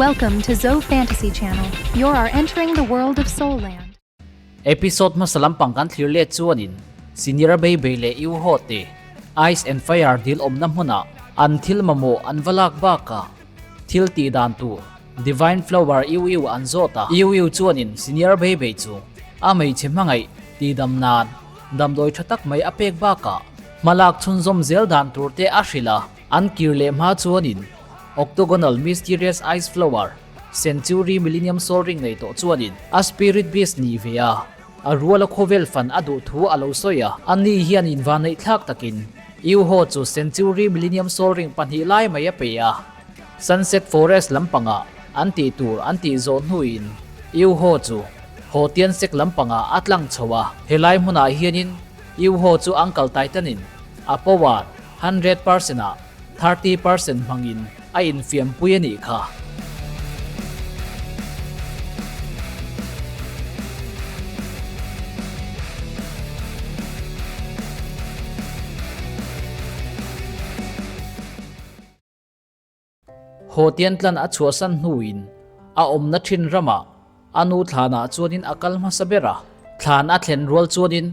Welcome to Zo Fantasy Channel. You're are entering the world of Soul Land. Episode hmasa lampang kan thlir let chuanin Senior Baby leh U Ho te Ice and Fire dil awmna hmunah an thil mamawh an va lak bakah thil tih dan tur Divine Flower U U an zawt a. U U chuanin Senior Baby chu a hmeichhe hmangaih tihdam nan damdawi tha tak mai a pek bakah hmalak chhunzawm zel dan tur te a hrilh a. An kir leh hma chuanin Octagonal Mysterious Ice Flower, Century Millennium Soul Ring nei tawh chuanin a Spirit Beast ni ve a, a ruala khawvel fan a duh thu a lo sawi a. Ani hian invanneih thlak takin Yuho chu Century Millennium Soul Ring pahnih lai mai a pe a. Sunset Forest lampangah an tih tur an tih zawh hnuin Yuho chu Hotian Sek lampangah a tlang chho a. Helai hmunah hianin Yuho chu Uncle Titan-in a power 100% ah 30% hmangin a infiampui a nih kha. Haw Tiantlan a chhuahsan hnuin a awmna thin ramah a nu thlanah chuanin a kal hmasa ber a. Thlan a thlen rual chuanin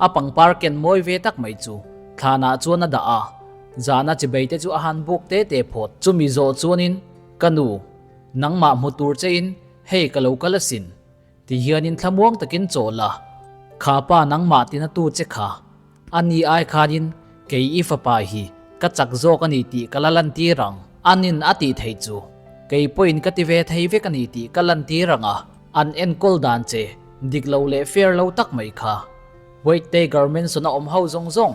a pangpar ken mawi ve tak mai chu thlanah chuan a dah a, zana chibei te chu a han buk te te phawt. Chumi zawh chuanin, Ka nu, nangmah hmu tur chein hei ka lo kal asin. Ti hianin thlamuang takin chaw la, kha pa nangmah tina tu che kha, a ni ai khanin kei i fapa hi ka chak zawk a ni tih ka la lantir ang. Anin a tih theih chu kei pawhin ka ti ve thei vek a ni tih ka lantir ang a, an enkawl dan che dik lo leh fair lo tak mai kha. White Tiger Mansion a awm ho zawng zawng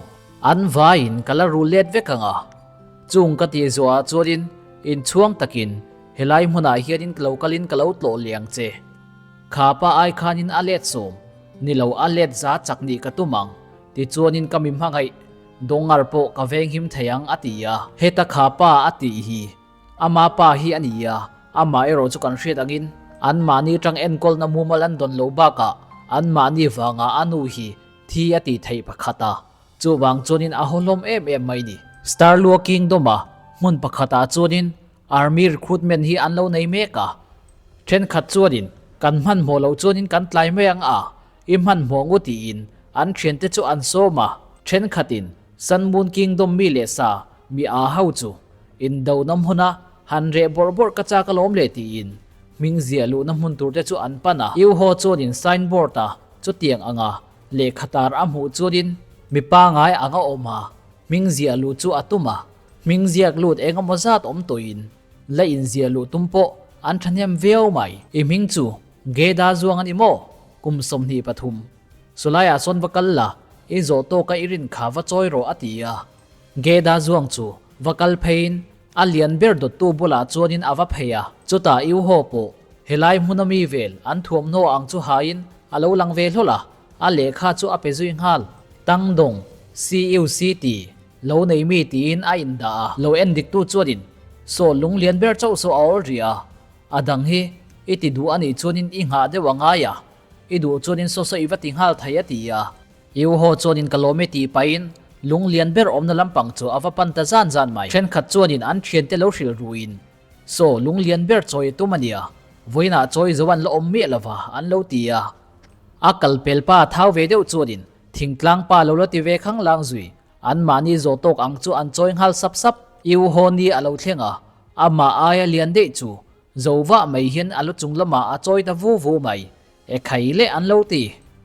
an vaiin ka la rul let vek ang a, chung ka tih zuahah chuanin inchhuang takin Helai hmunah hianin ka lo kalin ka lo tlawh liang che. Kha pa ai khanin a let sawm, ni lo a let za chak nih ka tum ang, tichuanin ka mi hmangaih Dongar pawh ka venghim thei ang a ti a. Heta kha pa a tih hi ama pa hi a ni a, amah erawh chu kan hriat angin anmahni tang enkawlna mumal an dawn lo bakah anmahni vanga a nu hi thi a tih theih pakhat a. Chuvang chuanin a haw hlawm em em mai ni. Starlua Kingdom-a hmun pakhatah chuanin Army recruitment hi an lo nei mek a, thenkhat chuanin kan hmanhmawh loh chuanin kan tlai mai ang a, i hmanhmawh ngu tiin an thiante chu an sawm a, thenkhatin Sun Moon Kingdom mi leh sa mi aa ho chu indona hmuna han reh bawrh bawrh ka chak alawm le tiin hming ziah luhna hmun tur te chu an pan a. Iuho chuanin signboard a chutiang anga lehkha tar a hmuh chuanin mi pangai anga awm a, hming ziah luh chu a tum a. Hming ziak lut eng emaw zat awm tawhin la inziah luh tum pawh an thahnem viau mai. I hming chu Geda Zuang a ni maw? Kum 23. Sulaiah sawn va kal la, i zawh tawka i rin kha va chawi rawh a ti a. Geda Zuang chu va kal pheiin a lian ber dawttu bulah chuanin a va phei a. Chutah Iuho pawh helai hmuna mi vel an thuamhnaw ang chu hain a lo lang ve hlawl a, a lehkha chu a pe zui nghal. Tangdawng, CUCT, Lo nei mi tiin a indah a. Lo en diktu chuanin saw lung lian ber chauh saw a awl rih a, a dang hi i ti duh a nih chuanin i nghah deuh a ngai a, i duh chuanin saw saw i va ti nghal thei a ti a. I u haw chuanin ka lawm e tih pahin lung lian ber awmna lampang chu a va pan ta zan zan mai. Thenkhat chuanin an thiante lo hrilh ruin saw lung lian ber chawi a tum a nia, vawiinah chawi zo an la awm miah lova an lo ti a. A kal pel pa thau ve deuh chuanin thingtlang pa lo la ti ve khang lang zui. An mahni zawh tawk ang chu an chawi nghal sap sap. I u haw ni a lo thleng a, amah aia lian daih chu zo vah mai hian a lu chung lamah a chawi ta vu vu mai. E khai leh an lo ti.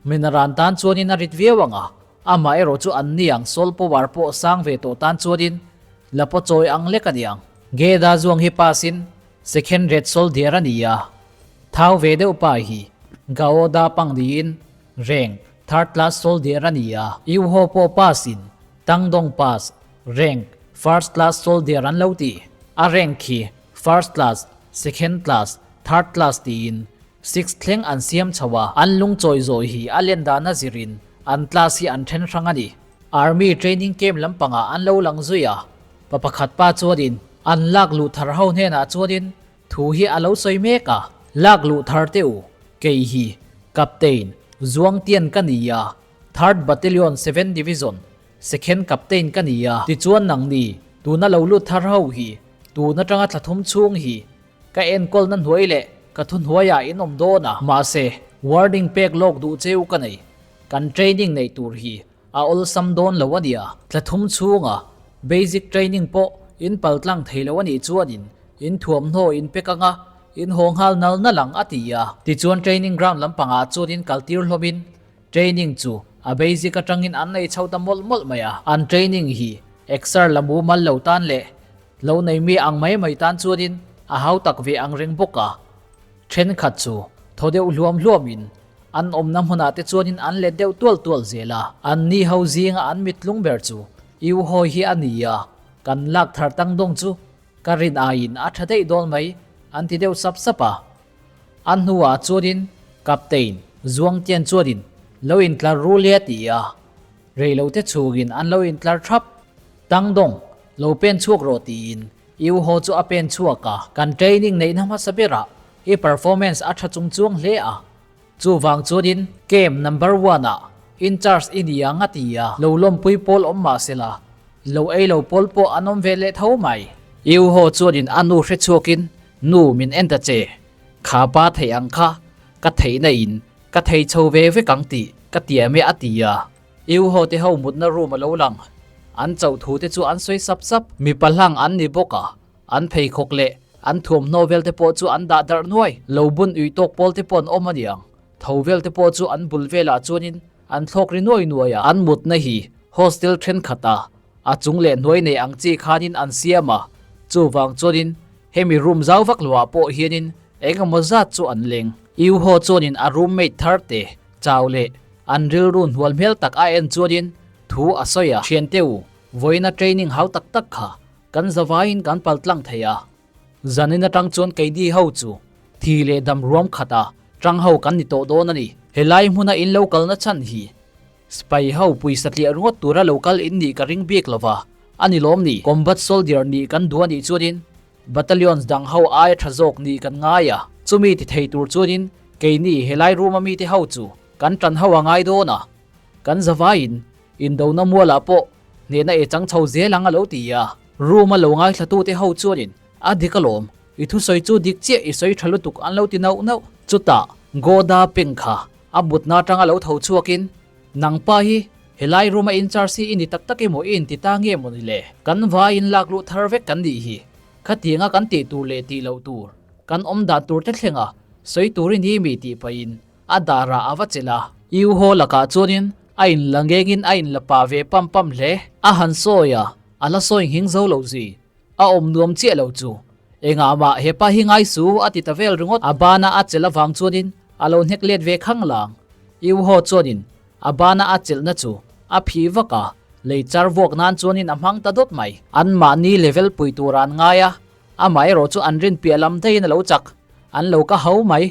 Minaran tan chuanin a rit viau ang a, amah erawh chu an ni ang soul power pawh sang ve tawh tan chuanin la paw chawi ang lek a niang. Geda zuang hi pass in second red soldier a ni a, thau ve deuh pa hi Gao da pang niin Rank, Third class soldier a ni a, Iuho pawh pass in Tangdong pass, rank, First class soldier an lo ti. A rank hi First class, Second class, Third class tiin sixth thleng an siam chho a, an lungchawi zawi hi a len dana zirin an class hi an then hrang a ni. Army training camp lampangah an lo lang zui a, pa pakhat pa chuanin an lak luh thar ho hnenah chuanin Thu hi a lo sawi mek a, lak luh thar teh u, kei hi Captain Zuangtian ka ni a, Third Battalion Seventh Division Second Captain ka ni a, tichuan nang ni tuna lo lut thar ho hi tun atanga thla thum chhung hi Ka enkawlna hnuai leh ka thuhnuaiah in awm dawn a. Mahse, warning pek lawk duh cheu ka nei. Kan training neih tur hi a awlsam dawn lo a nia. Thla thum chhunga basic training pawh in pal tlang thei lo a nih chuanin in thuamhnaw in pek anga in haw nghal nal nal ang a ti a. Tichuan training ground lampangah chuanin kal tir hlawmin training chu a basic atangin an nei chho ta mawlh mawlh mai a. An training hi exer la mumal lo tan leh lo nei mi ang mai mai tan chuanin a hau tak ve ang reng bawk a. Thenkhat chu thaw deuh hluam hluamin An awmna hmunah te chuanin an let deuh tual tual zel a, an ni ho zinga an mittlung ber chu Iu Hawi hi a ni a, kan lak thar tang dawng chu ka rin aiin a tha daih dawn mai an ti deuh sap sap a. A hnuah chuanin Captain Zuangtian chuanin lo intlar ru le a ti a, reilote chhungin an lo intlar thap. Tang dawng, lo pen chhuak rawh tiin Iu Haw chu a pen chhuak a, kan training neihna hmasa berah i performance a tha chung chuang hle a, chuvang chuanin camp number one ah in charge i ni ang a ti a, lo lawmpui pawl awm mah sela, lo ei lo pawl pawh an awm ve leh tho mai. Iu Haw chuanin a nu hre chhuakin nu min en ta che, kha pa theih ang kha ka theihna in ka thei chho ve vek ang tih ka tiam e a ti a. Iu Haw te ho mutna room a lo lang, an chauh thu te chu an sawi sap sap, mipa hlang an ni bawk a, An pheikhawk leh an thuamhnaw vel te pawh chu an dah darh nuai. Lo bun ui tawk pawl te pawh an awm a niang. Tho vel te pawh chu an bul velah chuanin an thlawk ri nuai nuai a. An mutna hi hostel thenkhat a a chung leh hnuai nei ang chi khanin an siam a. Chuvang chuanin hemi room zau vak loah pawh hianin eng emaw zat chu an leng. Iu haw chuanin a roommate thar te chau leh an rilru hnual hmel tak a en chuanin thu a sawi a. Thiante u, vawiina training hau tak tak kha Kan zavaiin kan pal tlang thei a, zanin atang chuan keini ho chu thi leh dam ruam khat a tang ho kan ni tawh dawn a ni. Helai hmuna in lo kalna chhan hi Sipai ho pawisa tliah ringawt tura lo kal in nih ka ring bik lova, a ni lawm ni? Combat soldier nih kan duh a nih chuanin battalions dang ho aia tha zawk nih kan ngai a, chumi ti thei tur chuanin keini helai room a mite ho chu kan tan ho a ngai dawn a, kan zavaiin Indona mualah pawh hnehna e chang chho zel ang a lo ti a. Room a lo ngaithlatute ho chuanin a dik alawm, i thusawi chu dik chiah i sawi tha lutuk an lo ti nauh nauh. Chutah Goda peng kha a mutna atanga lo tho chhuakin, Nangpa hi helai room a in charge hi i ni tak tak emaw i inti ta nge maw ni le? Kan vaiin lak luh thar vek kan nih hi. Khatianga kan tih tur leh tih loh tur, kan awm dan tur te thlenga sawi tur i ni mi tih pahin A darah a va chelh a. Iu haw lakah chuanin a inla ngengin a inla pah ve pam pam hle. A han sawi a, a la sawi nghing zo lo zui. A awm nuam chiah lo chu. Engah mah he pa hi ngai su a ti ta vel ringawt. A bana a chelh avang chuanin a lo hnek let ve khang lang. Iu haw chuanin a bana a chelhna chu a phih vak a, lei char vuak nan chuanin a hmang ta dawt mai. Anmahni level pui tura an ngai a, amaherawh chu an rin piah lam daihin a lo chak. An lo ka ho mai.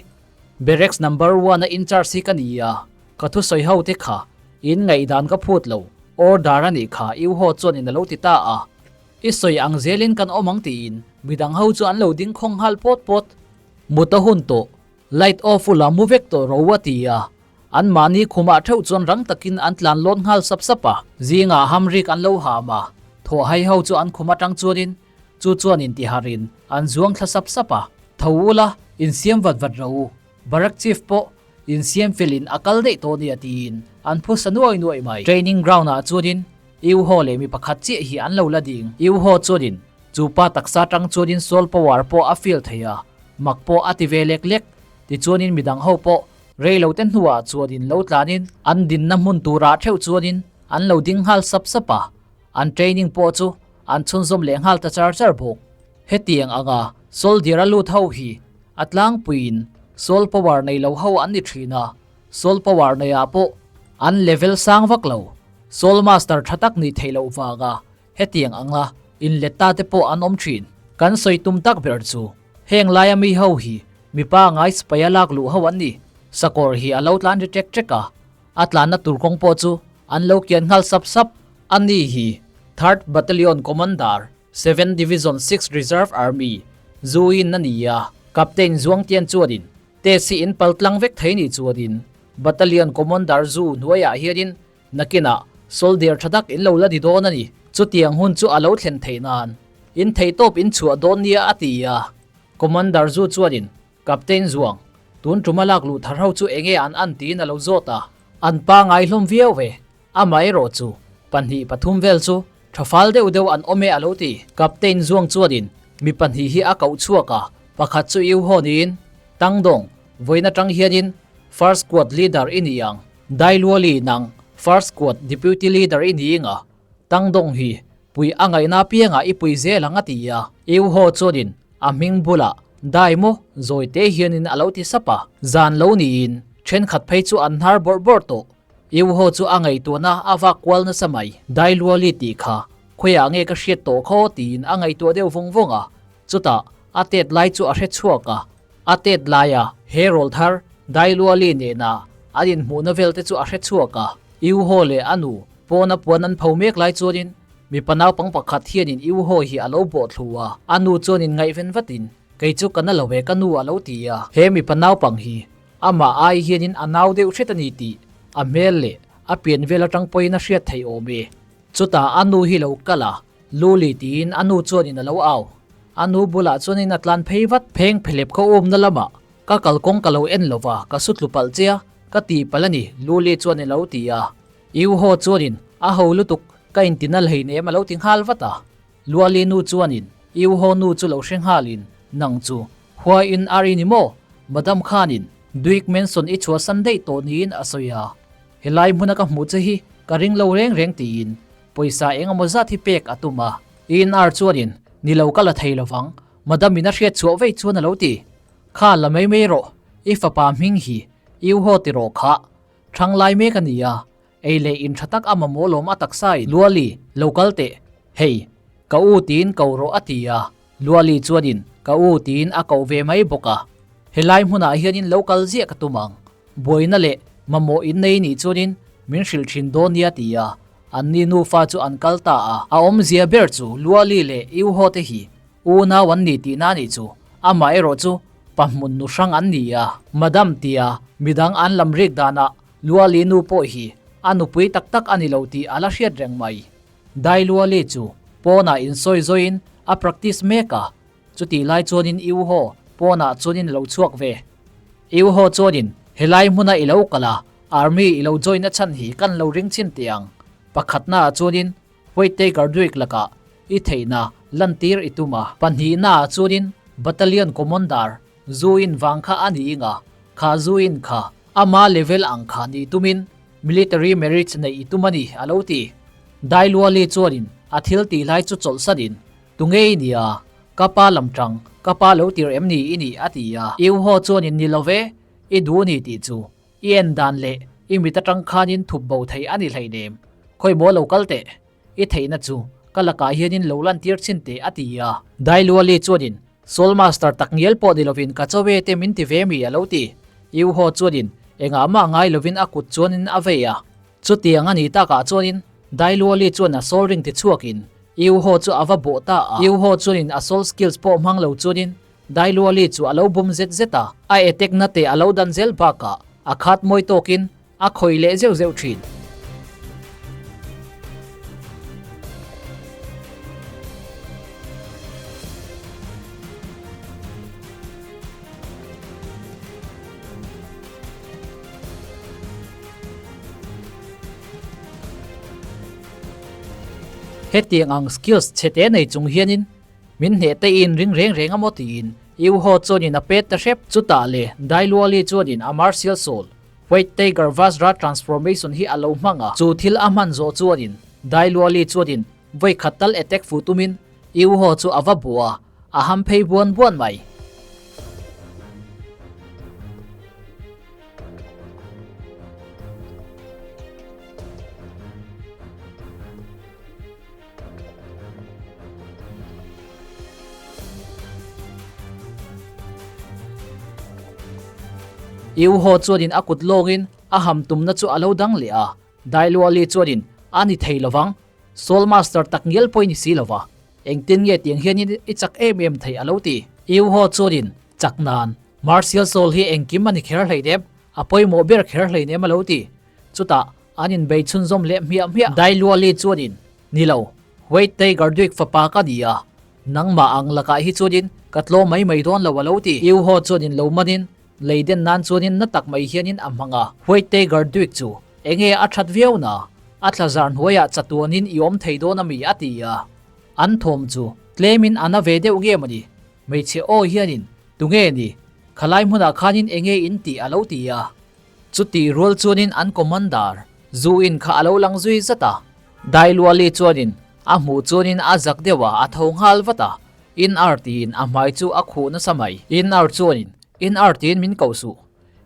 Barracks number one a in charge hi ka ni a, ka thusawi ho te kha in ngaihdan ka phut lo, order a nih kha Iu Ho chuan in a lo ti ta a. I sawi ang zelin kan awm ang tiin midang ho chu an lo ding khawng nghal pawt pawt. Mut a hun tawh, light off ula mu vek tawh ro a ti a, an mahni khumah theuh chuan rang takin an tlan lawn nghal sap sap a. Zingah hamrik an lo ham a, thawh hai ho chu an khum atang chuanin Chu chuan intiharin an zuang thla sap sap a, Tho ula, insiam vat vat ro u, Barak Chief pawh insiam felin a kal daih tawh nia tiin an phu sa nuai nuai mai. Training ground ah chuanin Iu Ho leh mi pakhat chiah hi an lo la ding. Iu Ho chuanin chu pa taksa tang chuanin soul power pawh a feel thei a, mak pawh a ti ve lek lek. Tichuanin midang ho pawh rei lo te hnuah chuanin lo tlanin an dinna hmun turah theuh chuanin an lo ding nghal sap sap a. An training pawh chu an chhunzawm leh nghal ta char char bawk. Hetiang anga soldier a lut ho hi a tlangpuiin soul power nei lo ho an ni thin a, soul power neiah pawh an level sang vak lo. Soul master tha tak nih theih loh vanga hetiang anga inlet ta te pawh an awm thin. Kan sawi tum tak ber chu heng laia mi ho hi mipa ngai sipaia lak luh ho an ni. Sakawr hi a lo tlan ri ṭek ṭek a, A tlanna tur kawng pawh chu an lo kian nghal sap sap. Ani hi Third Battalion Commander, Seventh Division Sixth Reserve Army, Zuin a ni a. Captain Zuangtian chuanin test hi in pal tlang vek thei ni chuanin Battalion Commander Zu hnuaiah hianin nakinah soldier tha tak in lo la ni dawn a ni. Chutiang hun chu a lo thlen theih nan in theihtawp in chhuah dawn nia a ti a. Commander Zu chuanin, Captain Zuang, tun tuma lak luh thar ho chu enge an an tiin a lo zawt a. An pangai hlawm viau ve. Amaherawh chu, pahnih pathum vel chu tha fal deuh deuh an awm e a lo ti. Captain Zuang chuanin mi pahnih hi a koh chhuak a, pakhat chu Yu Ho niin, Tang Dong, vawiin atang hianin First Squad Leader i ni ang, Dai Luoli nang First Squad Deputy Leader i ni ing a, Tang Dong hi pui a ngaihna apiangah i pui zel ang a ti a. Yu Ho chuanin a hming bulah Dai maw zawi te hianin a lo ti sap a, zan lo niin thenkhat phei chu an hnar bawrh bawrh tawh. Yu Ho chu a ngaihtuahna a vak kual nasa mai. Dai Luoli tih kha khawiah nge ka hriat tawh khaw tiin a ngaihtuah deuh vawng vawng a, chutah a tet lai chu a hre chhuak a. A tet laia he rawl thar Dai Luoli nena an inhmuhna vel te chu a hre chhuak a. Yu Ho leh a nu pawna puan an pho mek lai chuanin mipa naupang pakhat hianin Yu Ho hi a lo bawh thlu a, a nu chuanin ngaihven vatin, Kei chu ka na lo e ka nu a lo ti a. He mipa naupang hi Amah ai hianin a nau deuh hret a ni tih a hmel leh a pian vel atang pawhin a hriat theih awm e. Chutah a nu hi lo kal a, Luli tiin a nu chuanin a lo au. A nu bulah chuanin a tlan phei vat. Pheng phelep khaw umna lamah ka kalkawng ka lo en lo va, ka su tlu palh che a, ka tih palh a ni, Luli chuan a lo ti a. Iu haw chuanin a ho lutuk, ka intinal hei nem a lo ti nghal vat a. Luali nu chuanin Iu haw nu chu lo hre nghalin, Nang chu Hua in ar i ni maw? Madam khanin Duik Manson i chhuahsan daih tawh niin a sawi a. Helai hmuna ka hmuh che hi ka ring lo reng reng tiin pawisa eng emaw zat hi pek a tum a. In ar chuanin ni lo ka la thei lovang, Madam in a hriat chhuah vei chuan a lo ti. Kha la mai mai rawh, i fapa hming hi Iu haw ti rawh khah. Thang lai mek a ni a, Ei leh in tha tak a mamawh lawm a taksa in Luali lo kal teh, hei ka u tiin ko rawh a ti a, Luali chuanin ka u tiin a koh ve mai bawk a. Helai hmunah hianin lo kal ziah ka tum ang, buaina leh mamawh in nei nih chuanin min hrilh thin dawn nia ti a, an ni nufa chu an kal ta a. A awmzia ber chu Luali leh Iuho te hi unau an ni tihna nih chu, amah erawh chu pahmun nu hrang an ni a. Madam tia midang an lam rik danah Luali nu pawh hi a nupui tak tak a ni lo tih a la hriat reng mai. Dai Luali chu pawnah insawi zawiin a practice mek a, chutih lai chuanin Iu Ho pawnah chuanin a lo chhuak ve. Iu Ho chuanin helai hmuna i lo kal a, army i lo join a chhan hi kan lo ring chhin teh ang. Pakhatnaah chuanin Whittaker Duik lakah i theihna lantir i tum a. Pahnihnaah chuanin Battalion Commander Zu in vang kha a ni inga, kha zu in kha ama level ang kha nih tumin military marriage neih i tum a ni, a lo ti. Dailuali chuanin a thil tih lai chu chawlhsanin, Tunge i nia, ka pa lam tang, ka pa lo tir em ni i nih? a ti a. Iu haw chuanin ni lo ve, i duh ni tih chu i en dan leh i mit atang khanin thup bo thei a ni hleinem, khawimaw lo kal teh. I theihna chu ka lakah hianin lo lantir chin teh a ti a. Dailuali chuanin Soul Master tak ngial pawh ni lovin ka chawe te min ti ve mi a lo ti. Iu Ho chuanin engah mah ngai lovin a kut chuanin a vei a. Chutiang a nih takah chuanin Dailuali chuan a soul ring ti chhuakin Iu Ho chu a va bawh ta a. Iu Ho chuanin a soul skills pawh hmang lo chuanin Dailuali chu a lo bum zet zet a. A attack na te a lo dan zel bakah a khat mawi tawkin A khawih leh zeuh zeuh thin. Hetiang ang skills chhete nei chung hianin min hneh te in ring reng reng a maw tiin Iu Ho chuanin a pet ta hrep. Chutah le Dailuali chuanin a martial soul White Tiger Vajra Transformation hi a lo hmang a, chu thil a hman zawh chuanin Dailuali chuanin vawi khat tal attack fu tumin Iu Ho chu a va bua a, a ham phei buan buan mai. Iu Ho chuanin a kut lawngin a ham tumna chu a lo dang leh a, Dailuali chuanin a ni thei lovang, Soul Master tak ngial pawhin i si lova, engtin nge tiang hianin i chak em em thei a lo ti. Iu Ho chuanin chak nan Martial Soul hi engkim a ni kher hleinem, a pawimawh ber kher hleinem a lo ti. Chutah an inbei chhunzawm leh hmiah hmiah. Dailuali chuanin, Ni lo, White Tiger Duik fapa ka ni a. Nangmah ang lakah hi chuanin ka tlawm mai mai dawn lo a lo ti. Iu Ho chuanin lo manin lei den nan chuanin na tak mai hianin a hmang a. White Tiger Duik chu enge a that viau na? A thla zar hnuaiah chatuanin i awm thei dawn a mi? a ti a. An thawm chu tlemin a na ve deuh nge mawni? Hmeichhe aw hianin tunge ni? Khalai hmunah khanin enge in tih a lo ti a. Chutih rual chuanin an commander zu in kha a lo lang zui zat a. Dailuali chuanin a hmuh chuanin a zak deuh a, a tho nghal vat a. In ar tiin a hmai chu a khuh nasa mai. In ar chuanin, In ar tiin min koh suh.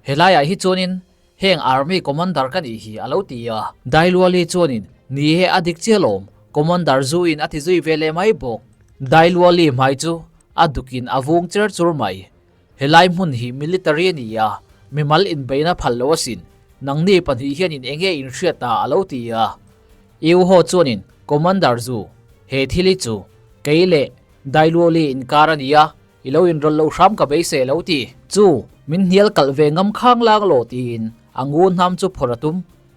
Helaiah hi chuanin heng army commander ka nih hi a lo ti a. Dailuali chuanin, Ni e, a dik chiah lawm, commander zu in a ti zui ve leh mai bawk. Dailuali hmai chu a dukin a vung cher chur mai. Helai hmun hi military a ni a, mimal inbeihna phal lo asin. Nangni pahnih hianin enge in hriat ta a lo ti a. Iu Ho chuanin Commander Zu, he thil hi chu kei leh Dailuoli inkar a ni a, i lo inrawlh loh hram ka beisei a lo ti. Chu, min hnial kalh ve ngam khang lang law tiin a ngu hnam chu phawrh a tum.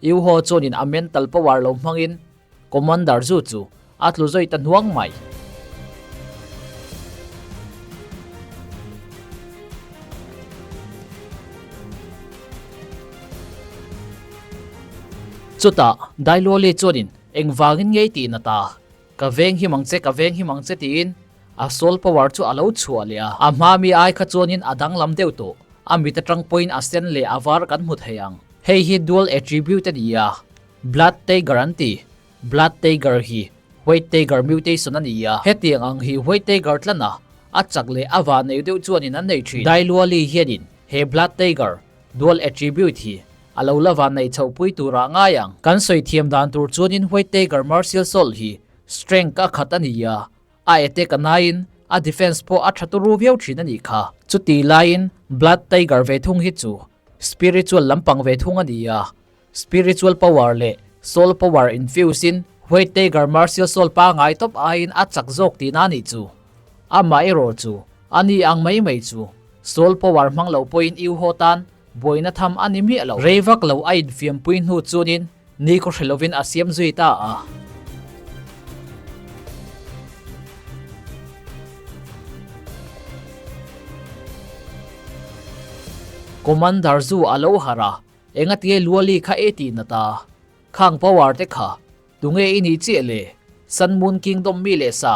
Iu Ho chuanin a mental power lo hmangin Commander Zu chu a tlu zawi ta hnuang mai. Chutah Dailuali chuanin engvangin ngei tih na ta, ka veng hi mang che, ka veng hi mang che tiin a soul power chu a lo chhuah leh a. A hma mi ai kha chuanin a danglam deuh tawh, a mit atang pawhin a sen leh a var kan hmu thei ang. Hei hi dual attribute a ni a, Blood Tiger an ti. Blood Tiger hi White Tiger mutation a ni a, hetiang ang hi White Tiger tlan a, a chak leh a vah neih deuh chuanin an nei thin. Dailuali hianin he Blood Tiger dual attribute hi a lo la van neih chhoh pui turah ngai ang. Kan sawi thiam dan tur chuanin White Tiger Martial Soul hi strength a khat a ni a, a attack a naiin a defense pawh a tha turu viau thin a nih kha. Chutih laiin Blood Tiger ve thung hi chu spiritual lampang ve thung a ni a, Spiritual power leh soul power infuse in White Tiger Martial Soul pangai tawp aiin a chak zawk tihna a nih chu. Amaherawh chu, a ni ang mai mai chu, soul power hmang lo pawhin Iu Ho tan buaina tham a ni miah lo. Rei vak lo a infiampui hnu chuanin ni khaw hre lovin a siam zui ta a. Commander Zu a lo harh a. Engatinge Luali kha e tih na ta? Khang power te kha tunge i nih chiah le? Sun Moon Kingdom mi leh sa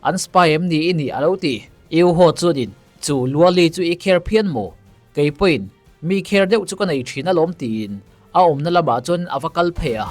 an spy em ni i nih a lo ti. Iu Ho chuanin chu Luali chu i kher phian maw? Kei pawhin mi kher deuh chu ka nei thin alawm tiin a awmna lamah chuan a va kal phei a.